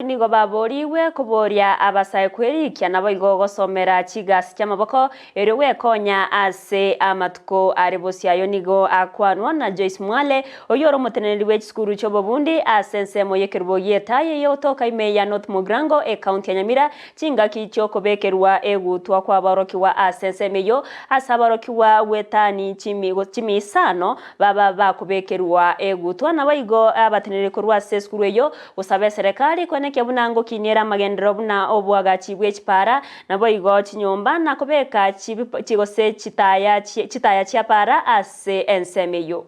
Nigo baboorigwe koboria abasae kwerikia naboigo gosomera chigasi chi'amaboko erio gwekonya ase amatuko are bosio. Ayio nigo akwanwa na Joyce Mwale, oyio ore omoteneneri bwe chisukuru chi'obobundi ase ensemo y'ekerubo gi'etaai eyio gotoka ime ya North Mugirango, ekaunti ya Nyamira, chingaki chi'okobekerwa egutwa kw'aborokigwa ase ensemo eyio ase aborokigwa gw'etani chimi isano baba bakobekerwa egutwa. Naboigo abateneneri korwa ase esukuru eyio gosaba eserekari koenekia buna ngokinia amagenderero buna oboagachi bwe chipara naboigo chinyomba na kobeka gose chitaya chia para ase ensemo eyio.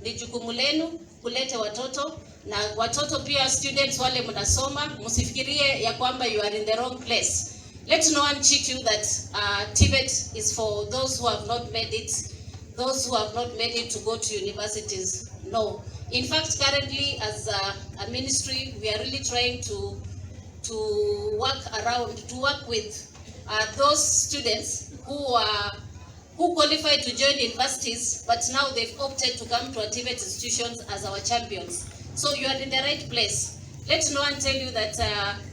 Ni jukumu lenu kuleta watoto na watoto pia, students wale mnasoma, msifikirie ya kwamba you are in the wrong place. Let no one cheat you that TVET is for those who have not made it, those who have not made it to go to universities. No. In fact, currently as a ministry, we are really trying to work around, to work with those students who qualified to join universities, but now they've opted to come to our TVET institutions as our champions. So you are in the right place. Let no one tell you that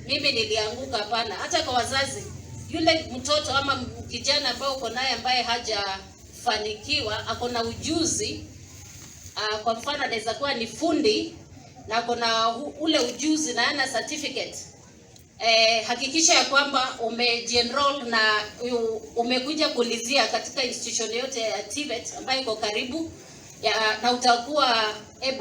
mimi nilianguka. Hapana. Hata kwa wazazi, yule mtoto ama kijana ambao uko naye ambaye hajafanikiwa, ako na ujuzi kwa mfano anaweza kuwa ni fundi na ako na ule ujuzi na ana certificate, hakikisha ya kwamba umejienroll na umekuja kuulizia katika institution yote ya TVET ambayo iko karibu ya, na utakuwa able